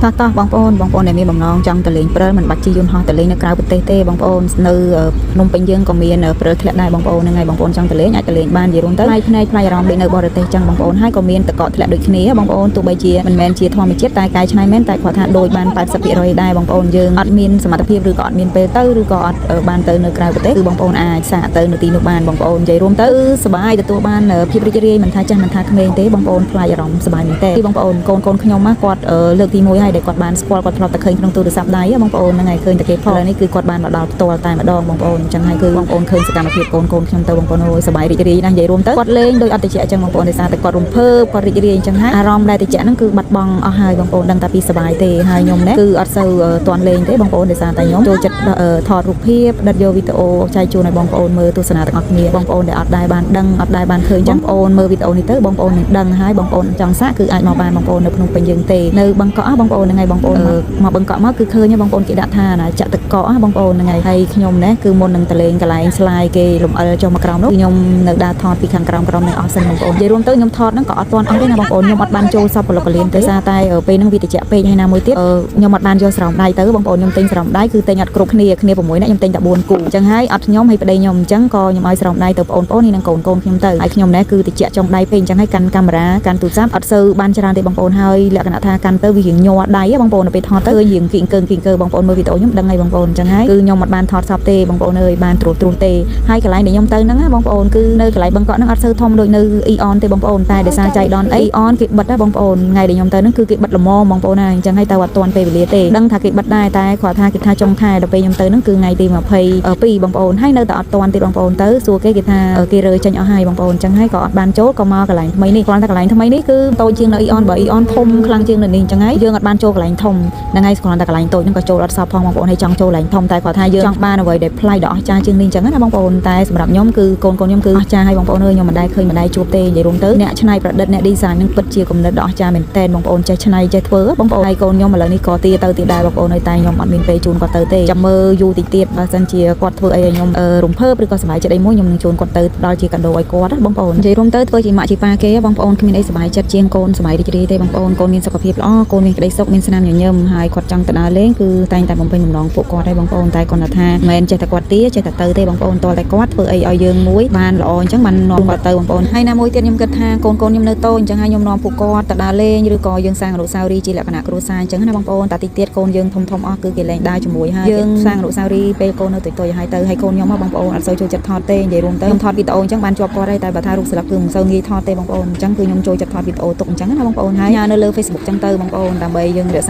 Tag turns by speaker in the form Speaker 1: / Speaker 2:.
Speaker 1: តោះតោះបងប្អូនបងប្អូនដែលមានបំណងចង់ទៅលេងព្រិលមិនបាច់ជិះយន្តហោះទៅលេងនៅក្រៅប្រទេសទេបងប្អូននៅភ្នំពេញយើងក៏មានព្រិលធ្លាក់ដែរបងប្អូនហ្នឹងហើយបងប្អូនចង់ទៅលេងអាចទៅលេងបាននិយាយរួមទៅផ្លែភ្នែកផ្លែអារម្មណ៍ដូចនៅបរទេសចឹងបងប្អូនហើយក៏មានតកកធ្លាក់ដូចគ្នាបងប្អូនទោះបីជាមិនមែនជាធម្មជាតិតែកែច្នៃមែនតែគាត់ថាដូចបាន80%ដែរបងប្អូនយើងអត់មានសមត្ថភាពឬក៏អត់មានពេលទៅឬក៏អត់បានទៅនៅក្រៅប្រទេសគឺបងប្អូនអាចសាកទៅនៅទីនោះបានបងប្អូននិយាយរួមទៅសប្បាយទទួលបានភាពរីករាយមិនថាចាស់មិនថាក្មេងទេបងប្អូនផ្លាយអារម្មណ៍សប្បាយមែនទេបងប្អូនកូនកូនខ្ញុំណាគាត់លើកទី1ហើយដែលគាត់បានស្គាល់គាត់ធ្លាប់តែឃើញក្នុងទូរស័ព្ទដៃបងប្អូនហ្នឹងហើយឃើញតែគេផុសឥឡូវនេះគឺគាត់បានមកដល់ផ្ទាល់តែម្ដងបងប្អូនអញ្ចឹងហើយគឺបងប្អូនឃើញសកម្មភាពកូនកូនខ្ញុំទៅបងប្អូនអូយសប្បាយរីករាយណាស់និយាយរួមទៅគាត់លេងដោយអត់តិចអញ្ចឹងបងប្អូនដោយសារតែគាត់រំភើបគាត់រីករាយអញ្ចឹងហើយអារម្មណ៍ដែលតិចហ្នឹងគឺបាត់បង់អស់ហើយបងប្អូនដឹងតែពីសប្បាយទេហើយខ្ញុំនេះគឺអត់សូវតន់លេងទេបងប្អូនដោយសារតែខ្ញុំចូលចិត្តថតរូបភាពដិតយកវីដេអូចែកជូនឲ្យបងប្អូនមើលទស្សនាទាំងអស់គ្នាបងប្អូនដែលអត់ដែលបានដឹងអត់ដែលបានឃើញអញ្ចឹងបងប្អូនមើលវីដេអូនេះទៅបងប្អូននឹងដឹងហើយបងប្អូនចង់សាកគឺអាចមកបានបងប្អូននៅភ្នំពេញយើងទេនៅបឹងកក់បងប្អូនហ្នឹងហើយបងប្អូនមកបឹងកក់មកគឺឃើញបងប្អូនគេដាក់ថាណាចាក់ទឹកកកបងប្អូនហ្នឹងហើយហើយខ្ញុំនេះគឺមុននឹងតលេងកន្លែងស្លាយគេលំអិលចុះមកក្រោមនោះខ្ញុំនៅដើរថតពីខាងក្រោមក្រោមនេះអស់សិនបងប្អូននិយាយរួមទៅខ្ញុំថតហ្នឹងក៏អត់ទាន់អស់ទេណាបងប្អូនខ្ញុំអត់បានចូលសពពលកលៀនទេសារតែពេលហ្នឹងវាតិចពេកហើយណាមួយទៀតខ្ញុំអត់បានយកស្រោមដៃទៅបងប្អូនខ្ញុំទិញស្រោមដៃគឺទិញអត់គ្រប់គ្នាគ្នា6នាក់ខ្ញុំទិញតែ4គូអញ្ចឹងហើយអត់ខ្ញុំហើយប្តីខ្ញុំអញ្ចឹងក៏ខ្ញុំឲ្យស្រោមដៃទៅបងប្អូននេះនិងកូនកូនខ្ញុំទៅហើយខ្ញុំនេះគឺតិចចុងដៃពេកអញ្ចឹងហើយកាន់កាមេរ៉ាកាន់ទូរស័ព្ទអត់សូវបានច្រើនទេបងប្អូនហើយលក្ខណៈថាកាន់ទៅវារៀងញ័រដៃបងប្អូនទៅពេលថតទៅរៀងគីង្គើគីង្គើបងប្អូនមើលវីដេអូខ្ញុំដឹងហើយបងប្អូនអញ្ចឹងហើយគឺខ្ញុំអត់បានថតសពទេបងប្អូនអើយបានត្រួសត្រួសទេហើយកន្លែងដែលខ្ញុំទៅហ្នឹងបងប្អូនគឺនៅកន្លែងបឹងកក់ហ្នឹងអត់សូវធំដូចនៅ AEON ទេបងប្អូនតែដោយសារចៃដន្យអី AEON គេបិទណាបងប្អូនថ្ងៃដែលខ្ញុំទៅហ្នឹងគឺគេបិទល្មមបងប្អូនណាអញ្ចឹងហើយទៅអត់ទាន់ពេលវេលាទេដឹងថាគេបិទដែរតែគាត់ថាគេថាចុងខែដល់ពេលខ្ញុំទៅហ្នឹងគឺថ្ងៃទី22បងប្អូនហើយនៅតែអត់ទាន់ទេបងប្អូនទៅសួរគេគេថាគេរើចេញអស់ហើយបងប្អូនអញ្ចឹងហើយក៏អត់បានចូលក៏មកកន្លែងថ្មីនេះគ្រាន់តែកន្លែងថ្មីនេះគឺតូចជាងនៅ AEON បើ AEON ធំខ្លាំងជាងនៅនេះអញ្ចឹងហើយយើងអត់បានចូលកន្លែងធំហ្នឹងហើយគ្រាន់តែកន្លែងតូចហ្នឹងក៏ចូលអត់សពផងបងប្អូនហើយចង់ចូលកន្លែងធំតែគាត់ថាយើងចង់បានអ្វីដែលប្លែកដ៏អស្ចារ្យជាងនេះអញ្ចឹងណាបងប្អូនតែសម្រាប់ខ្ញុំគឺកូនកូនខ្ញុំគឺអស្ចារ្យហើយបងប្អូនអើយខ្ញុំមិនដែលឃើញមិនដែលជួបទេនិយាយរួមទៅអ្នកច្នៃប្រឌិតអ្នក design នឹងពិតជាគំនិតដ៏អស្ចារ្យមែនទែនបងប្អូនចេះច្នៃចេះធ្វើបងប្អូនហើយកូនខ្ញុំឥឡូវនេះក៏ទាទៅទៀតដែរបងប្អូនអើយតែខ្ញុំអត់មានពេលជូនគាត់ទៅទេចាំមើលយូរតិចទៀតបើសិនជាគាត់ធ្វើអីឲ្យខ្ញុំរំភើបឬក៏សប្បាយចិត្តអីមួយខ្ញុំនឹងជូនគាត់ទៅដល់ជាកាដូឲ្យគាត់ណាបងប្អូននិយាយរួមទៅធ្វើជាម៉ាក់ជាប៉ាគេបងប្អូនគ្មានអីសប្បាយចិត្តជាងកូនសប្បាយរីករាយទេបងប្អូនកូនមានសុខភាពល្អកូនមានក្តីសុខមានស្នាមញញឹមហើយគាត់ចង់ទៅដើរលេងគឺតែងតែបំពេញបំណងពួកគាត់ហើយបងប្អូនតែគាត់ថាមិនមែនចេះតែគាត់ទាចេះតែទៅទេបងប្អូនតតែគាត់ធ្វើអីឲ្យយើងមួយបានល្អអញ្ចឹងបាននាំគាត់ទៅបងប្អូនហើយណាមួយទៀតខ្ញុំគិតថាកូនកូនខ្ញុំនៅតូចអញ្ចឹងហើយខ្ញុំនាំពួកគាត់ទៅដើរលេងឬក៏យើងសាងអនុស្សាវរីយ៍ជាលក្ខណៈគ្រួសារអញ្ចឹងណាបងប្អូនតែតិចទៀតកូនយើងធំធំអស់គឺគេលែងដើរជាមួយហើយយើងសាងអនុស្សាវរីយ៍ពេលកូននៅតូចតូចហើយទៅហើយកូនខ្ញុំបងប្អូនអត់សូវចូលចិត្តថតទេនិយាយរួមទៅខ្ញុំថតវីដេអូអញ្ចឹងបានជាប់គាត់ហើយតែបើថារូបស្លាប់គឺមិនសូវងាយថតទេបងប្អូនអញ្ចឹងគឺខ្ញុំចូលចិត្តថតវីដេអូទុកអញ្ចឹងណាបងប្អូនហើយញ៉ានៅលើ Facebook អញ្ចឹងទៅបងប្អូនដើម្បីយើងរក្សា